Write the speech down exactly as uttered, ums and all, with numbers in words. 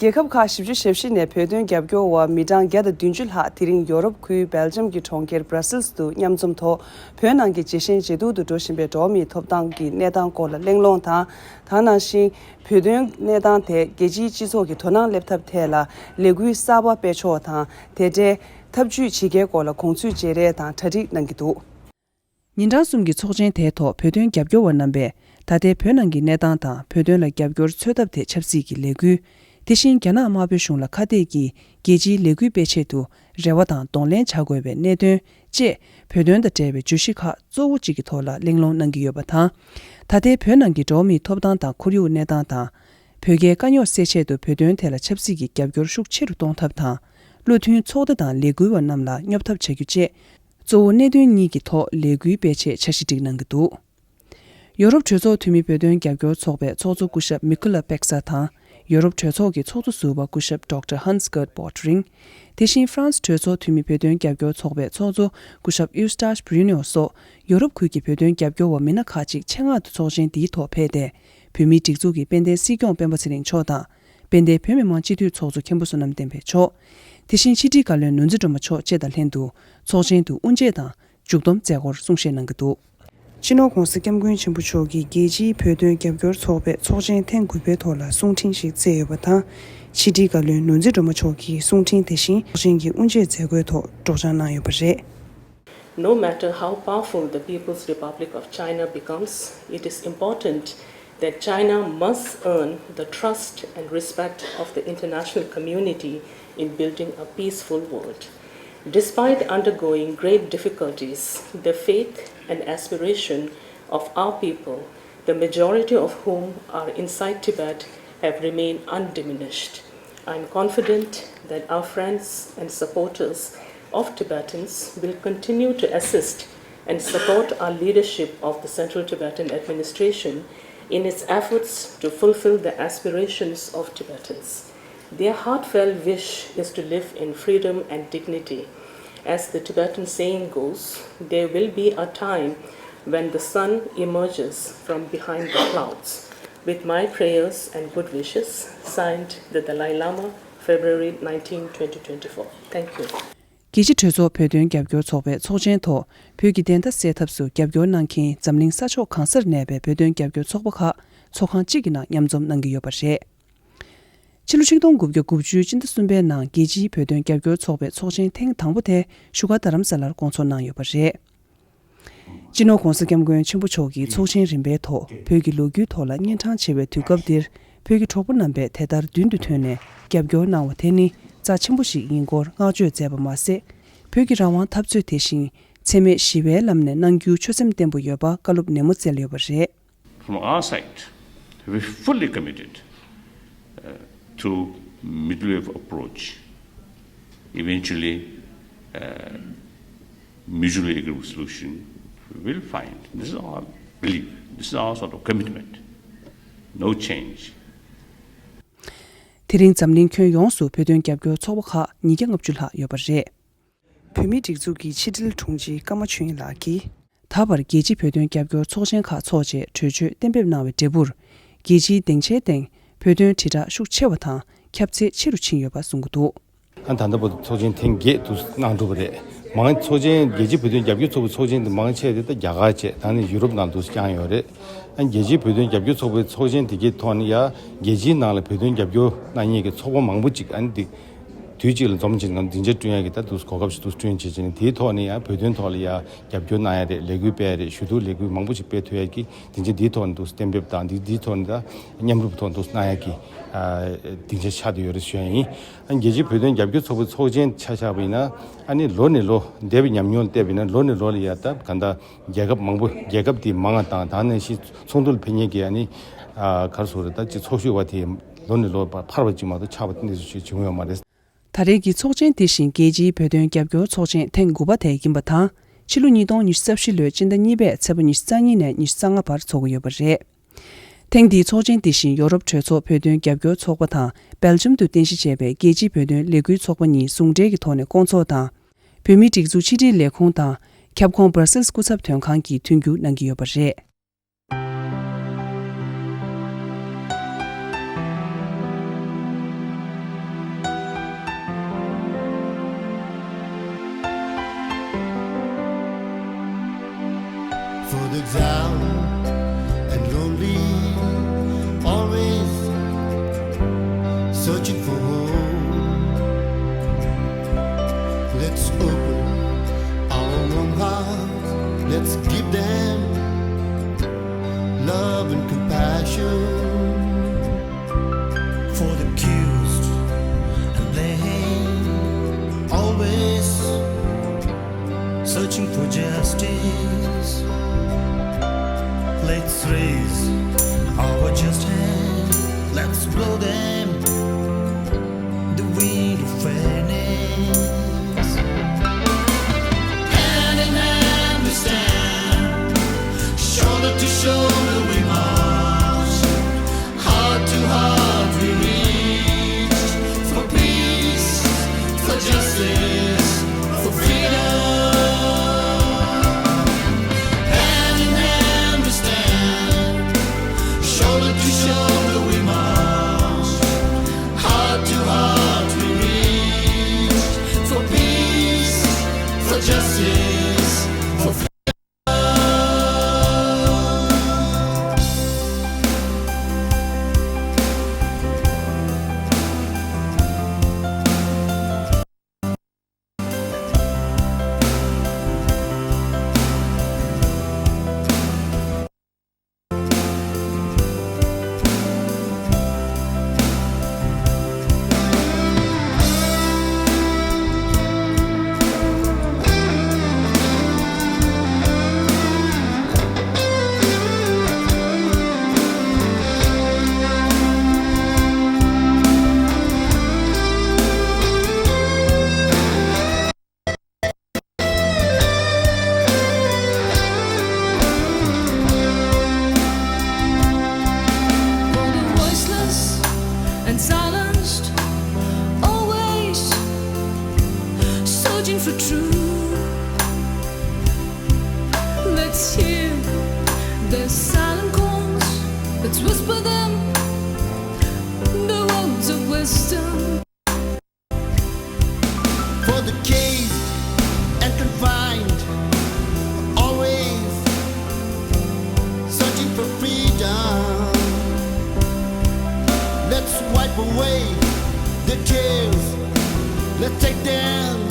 རྒྱལ་ཁབ་ཁག་བཞི་བཅུ་ཞེ་བཞི་ནས་བོད་དོན་རྒྱབ་སྐྱོར་བ་མི་གྲངས་བརྒྱ་དང་བདུན་ཅུ་ལྷག་དེ་རིང་ཡོ་རོབ་ཁུལ་སྦེལ་ཇམ་གྱི་གྲོང་ཁྱེར་སྦྲ་སིལ་དུ་མཉམ་འཛོམས་ཐོག་བོད་ནང་གི་ཇེ་ཞན་ཇེ་སྡུག་ཏུ་འགྲོ་བཞིན་པའི་འགྲོ་བ་མིའི་ཐོབ་ཐང་གི་གནས་སྟངས་སྐོར་ལ་གླེང་སློང་དང་། ད་ག་ནང་བཞིན་བོད་དོན་གནས་སྟངས་ཐད་རྒྱལ་སྤྱིའི་སྤྱི་ཚོགས་ཀྱི་དོ་སྣང་སླེབས་ཐབས་ཐད་ལ་ལས་འགུལ་གསར་པ་སྤེལ་ཕྱོགས་དང་། དེ་འབྲེལ་ཐབས་ཇུས་ཇི་དགེའི་སྐོར་ལ་དགོངས་ཚུལ་བརྗེ་རེས་དང་གྲ་སྒྲིག་གནང་གི་འདུག་ཉིན་གྲངས་གསུམ་གྱི་ཚོགས་ཆེན་དེའི་ཐོག་བོད་དོན་རྒྱབ་སྐྱོར་བ་རྣམ་པས་ད་ལྟའི་བོད་ནང་གི་གནས་སྟངས་དང་བོད་དོན་ལ་རྒྱབ་སྐྱོར་འཚོལ་ཐབས་ཐད་ཆབ་སྲིད་ཀྱི་ལས་འགུལ། དེ་བཞིན་རྒྱ་ནག་དམར་པོའི་གཞུང་ལ་ཁ་གཏད་ཀྱིས་རྒྱལ་སྤྱིའི་ལས་འགུལ་སྤེལ་ཆེད་དུ་རེ་བ་དང་གདོང་ལེན་བྱ་དགོས་པའི་གནད་དོན་བཅས། བོད་དོན་དང་འབྲེལ་བའི་བརྗོད་གཞི་ཁག་གཙོ་བོ་གཅིག་གི་ཐོག་ལ་གླེང་སློང་གནང་གི་ཡོད་པ་དང་། ད་ལྟའི་བོད་ནང་གི་འགྲོ་བ་མིའི་ཐོབ་ཐང་དང་ཁོར་ཡུག་གནས་སྟངས་དང་། བོད་རྒྱའི་དཀའ་རྙོག་སེལ་ཆེད་དུ་བོད་དོན་ཐད་ལ་ཆབ་སྲིད་ཀྱི་རྒྱབ་སྐྱོར་ཤུགས་ཆེ་རུ་གཏོང་ཐབས་དང་། བློ་མཐུན་ཚོགས་སྡེ་དང་ལས་འགུལ་བ་རྣམས་ལ་སྙོབ་ཐབས་བྱ་རྒྱུ་བཅས། གཙོ་བོ་གནད་དོན་གཉིས་ཀྱི་ཐོག་ལས་འགུལ་སྤེལ་ཆེད་འཆར་གཞི་བསྒྲིགས་གནང་གི་འདུག་ཡོ་རོབ་གྲོས་ཚོགས་འཐུས་མི་བོད་དོན་རྒྱབ་སྐྱོར་ཚོགས་པའི་ཚོགས་གཙོ་སྐུ་ཞབས་མི་ཀུ་ལ་པེག་ས་དང་། ཡོ་རོབ་གྲོས་ཚོགས་ཀྱི་ཚོགས་གཙོ་ཟུར་པ་སྐུ་ཞབས་ཌོག་ཊར་ཧན་སི་གར་པོ་ཊ་རིང་། དེ་བཞིན་ཧྥ་རན་སི་གྲོས་ཚོགས་འཐུས་མི་བོད་དོན་རྒྱབ་སྐྱོར་ཚོགས་པའི་ཚོགས་གཙོ་སྐུ་ཞབས་ཨུ་སི་ཏཱཤ་བྷི་རུ་ནེའོ་སོགས་ཡོ་རོབ་ཁུལ་གྱི་བོད་དོན་རྒྱབ་སྐྱོར་བ་མི་སྣ་ཁག་ཅིག་ཆེད་མངགས་ཏུ་ཚོགས་ཆེན་འདིའི་ཐོག་ཕེབས་ཏེ། བོད་མིའི་སྒྲིག་འཛུགས་ཀྱི་དཔལ་ལྡན་སྲིད་སྐྱོང་སྤེན་པ་ཚེ་རིང་མཆོག་དང་། དཔལ་ལྡན་བོད་མི་མང་སྤྱི་འཐུས་ཚོགས་གཙོ་མཁན་པོ་བསོད་ནམས་བསྟན་འཕེལ་མཆོག་དེ་བཞིན་ཕྱི་དྲིལ་བཀའ་བློན་ནོར་འཛིན་སྒྲོལ་མ་མཆོག་བཅས་དང་ལྷན་དུ་ཚོགས་ཆེན་དུ་དབུ་འབྱེད་དང་། མཇུག་སྡོམ་མཛད་སྒོར་གསུང་བཤད་གནང་གི་འདུག་སྤྱི་ནོར་༧གོང་ས་༧སྐྱབས་མགོན་ཆེན་པོ་མཆོག་གིས་རྒྱལ་སྤྱིའི་བོད་དོན་རྒྱབ་སྐྱོར་ཚོགས་པའི་ཚོགས་ཆེན་ཐེངས་དགུ་པའི་ཐོག་ལ་གསུང་འཕྲིན་ཞིག་བསྩལ་ཡོད་པ་དང་། ཕྱི་དྲིལ་བཀའ་བློན་ནོར་འཛིན་སྒྲོལ་མ་མཆོག་གིས་གསུང་འཕྲིན་དེ་བཞིན་ཚོགས་ཆེན་གྱི་དབུ་འབྱེད་མཛད་སྒོའི་ཐོག་སྒྲོག་སྦྱང་གནང་ཡོད་པ་རེད། No matter how powerful the People's Republic of China becomes, it is important that China must earn the trust and respect of the international community in building a peaceful world. Despite undergoing great difficulties, the faith and aspiration of our people, the majority of whom are inside Tibet, have remained undiminished. I am confident that our friends and supporters of Tibetans will continue to assist and support our leadership of the Central Tibetan Administration in its efforts to fulfill the aspirations of Tibetans. Their heartfelt wish is to live in freedom and dignity. As the Tibetan saying goes, there will be a time when the sun emerges from behind the clouds. With my prayers and good wishes, signed, the Dalai Lama, February nineteen, twenty twenty-four. Thank you. རྒྱལ་སྤྱིའི་གྲོས་ཚོགས་བོད་དོན་རྒྱབ་སྐྱོར་ཚོགས་པའི་ཚོགས་ཆེན་ཐོག་བོད་ཀྱི་བདེན་མཐའ་གསལ་ཐབས་སུ་རྒྱབ་སྐྱོར་གནང་མཁན་འཛམ་གླིང་ས་ཕྱོགས་གང་སར་གནས་པའི་བོད་དོན་རྒྱབ་སྐྱོར་ཚོགས་པ་ཁག་ཚོགས་ཁང་གཅིག་གི་ནང་མཉམ་འཛོམས་གནང་གི་ཡོད་པ་རེད། ཕྱི་ལོ་ཆིག་སྟོང་དགུ་བརྒྱ་དགུ་བཅུའི་སྤྱི་ཟླ་གསུམ་པའི་ནང་རྒྱལ་སྤྱིའི་བོད་དོན་རྒྱབ་སྐྱོར་ཚོགས་པའི་ཚོགས་ཆེན་ཐེངས་དང་པོ་དེ་བཞུགས་སྒར་རྡ་རམ་ས་ལར་བསྐོང་ཚོགས་གནང་ཡོད་པ་རེད། སྤྱི་ནོར་༧གོང་ས་༧སྐྱབས་མགོན་ཆེན་པོ་མཆོག་གིས་ཚོགས་ཆེན་རིམ་པའི་ཐོག་བོད་ཀྱི་ལོ་རྒྱུས་ཐོག་ལ་གཉན་འཕྲང་ཆེ་བའི་དུས་སྐབས་འདིར་བོད་ཀྱི་གྲོགས་པོ་རྣམ་པས་དེ་ལྟར་མདུན་དུ་ཐོན་ནས་རྒྱབ་སྐྱོར་གནང་བ་དེ་ནི་རྩ་ཆེན་པོ་ཞིག་ཡིན་སྐོར་བསྔགས་བརྗོད་མཛད་པ་མ་ཟད། བོད་ཀྱི་རང་དབང་འཐབ་རྩོད་དེ་བཞིན་འཚེ་མེད་ཞི་བའི་ལམ་ནས་གནང་རྒྱུའི་ཆོད་སེམས་བརྟན་པོ་ཡོད་པ་བཀའ་སློབ་ནན་མོ་བསྩལ་ཡོད་པ་རེད། From our side, we fully committed uh, to middle way of approach. Eventually, uh, mutually agreeable solution we will find. This is our belief. This is our sort of commitment. No change. དེ་རིང་འཛམ་གླིང་ཁྱོན་ཡོངས་སུ་བོད་དོན་རྒྱབ་སྐྱོར་ཚོགས་པ་ཁག་ཉིས་བརྒྱ་ལྔ་བཅུ་ལྷག་ཡོད་པ་རེད། བོད་མིའི་སྒྲིག་འཛུགས་ཀྱི་ཕྱི་དྲིལ་དྲུང་ཆེ་ཀརྨ་ཆོས་དབྱིངས་ལགས་ཀྱིས། ད་བར་རྒྱལ་སྤྱིའི་བོད་དོན་རྒྱབ་སྐྱོར་ཚོགས་ཆེན་ཁག་འཚོགས་རྗེས་གྲོས་ཆོད་གཏན་འབེབས་གནང་བའི་འབྲས་བུར། རྒྱལ་སྤྱིའི་སྡིངས་ཆའི་སྟེང་བོད་དོན་དྲིལ་བསྒྲགས་ཤུགས་ཆེ་བ་དང་ཁྱབ་ཚད་ཆེ་རུ་ཕྱིན་ཡོད་པ་གསུང་གི་འདུག་ཨ་ད་ལྟ་བར་དུ་ཚོགས་ཆེན་ཐེངས་བརྒྱད་དུ་གནང་གྲུབ་པ་རེད། མང་ཚོགས་ཆེན་རྒྱལ་སྤྱིའི་བོད་དོན་རྒྱབ་སྐྱོར་ཚོགས་པའི་ཚོགས་ཆེན་དེ་མང་ཆེ་དེ་ད་རྒྱ་གར་བཅས་ད་ནི་ཡུ་རོབ་ནང་དུ་བསྐྱངས་ཡོད་རེད། ཨ་རྒྱལ་སྤྱིའི་བོད་དོན་རྒྱབ་སྐྱོར་ཚོགས་པའི་ཚོགས་ཆེན་དེ་གའི་ཐོག་ནས་ཡ་རྒྱལ་སྤྱིའི་ནང་ལ་བོད་དོན་རྒྱབ་སྐྱོར་གནང་མཁན་གྱི་ཚོགས་པ་མང་པོ་ཅིག་ཨ་ནི་དེ། དུས་གཅིག་ལ་འཛོམས་བྱས་ནས་སྡིངས་ཆ་བསྐྲུན་ཡག་གི་ད་དུང་གོ་སྐབས་ཤིག་ཏུ་བསྐྲུན་བྱས་བྱས་ནས་དེའི་ཐོག་ནས་ཡང་བོད་དོན་ཐོག་ལ་ཡང་རྒྱབ་སྐྱོར་གནང་ཡག་རེད། ལས་འགུལ་སྤེལ་ཡག་རེད། ཞུ་གཏུག་ལས་འགུལ་མང་པོ་ཞིག་སྤེལ་ཐུབ་ཡག་གི་སྡིངས་ཆ་འདིའི་ཐོག་ནས་འདུག་གཏན་འབེབས་དང་འདི་འདིའི་ཐོག་ནས་ད་མཉམ་རུབ་ཐོག་འདུག་གནང་ཡག་གི་ཨ་སྡིངས་ཆ་ཆགས་བསྡད་ཡོད་རེད་ཞུ་ཡག་ཡིན། ཨ་རྒྱལ་སྤྱིའི་བོད་དོན་རྒྱབ་སྐྱོར་ཚོགས་པའི་ཚོགས་ཆེན་ཆ་བཞག་པ་ཡིན་ན་ཨ་ནི་ལོ་ནས་ལོ་འདས་པའི་ཉམས་མྱོང་ལ་བལྟས་པ་ཡིན་ན་ལོ་ནས་ལོ་ལ་ཡང་ད་ག་འདྲ་རྒྱལ་ཁབ་མང་པོ་རྒྱལ་ཁབ་དེ་མང་བ་དང་ད་ནང་བཞིན་ཚོགས་འདུ་ལ་ཕེབས་མཁན་གྱི་ཨ་ནི་ཨ་ག་རེ་ཟེར་དགོས་རེད། ད་ཅིག་ཚོགས་ཞུགས་པ་དེ་ལོ་ནས་ལོ་འཕར་བ་ཅིག་མ་གཏོགས་ཆགས་པ་གནས་ཚུལ་ཞིག་བྱུང་ཡོད་མ་རེད། ད་རེས་ཀྱི་ཚོགས་ཆེན་དེ་བཞིན་རྒྱལ་སྤྱིའི་བོད་དོན་རྒྱབ་སྐྱོར་ཚོགས་ཆེན་ཐེངས་དགུ་པ་དེ་ཡིན་པ་དང་། ཕྱི་ལོ་ཉིས་སྟོང་ཉི་ཤུ་རྩ་བཞི་ལོའི་སྤྱི་ཟླ་གཉིས་པའི་ཚེས་པ་ཉི་ཤུ་རྩ་གཉིས་ནས་ཉི་ཤུ་རྩ་ལྔ་བར་འཚོགས་ཀྱི་ཡོད་པ་རེད། ཐེངས་འདིའི་ཚོགས་ཆེན་དེ་བཞིན་ཡོ་རོབ་གྲོས་ཚོགས་བོད་དོན་རྒྱབ་སྐྱོར་ཚོགས་པ་དང་སྦེལ་ཇམ་དུ་རྟེན་གཞི་བྱས་པའི་རྒྱལ་སྤྱིའི་བོད་དོན་ལས་འགུལ་ཚོགས་པ་གཉིས་ཟུང་འབྲེལ་གྱི་ཐོག་ནས་བསྐོང་ཚོགས་དང་། བོད་མིའི་སྒྲིག་འཛུགས་ཕྱི་དྲིལ་ལས་ཁུངས་དང་། ཁྱབ་ཁོངས་སྦར་སིལ་སྐུ་ཚབ་དོན་ཁང་གིས་མཐུན་འགྱུར་གནང་གི་ཡོད་པ་རེད། Down and lonely, always searching for home. Let's open our warm hearts, let's give them love and compassion. For the accused and blame, always searching for justice. Let's raise our just hand. Let's blow them the wind of fairness. Hand in hand we stand, shoulder to shoulder we march. Heart to heart we reach for peace, for justice, for freedom. Hand in hand we stand, shoulder to shoulder we march. Heart to heart we reach for peace, for justice, for freedom. For the voiceless and silenced, always searching for truth. Let's hear their silent calls. Let's whisper them the words of wisdom. For the caged and confined, always searching for freedom. Let's wipe away the tears. Let's take them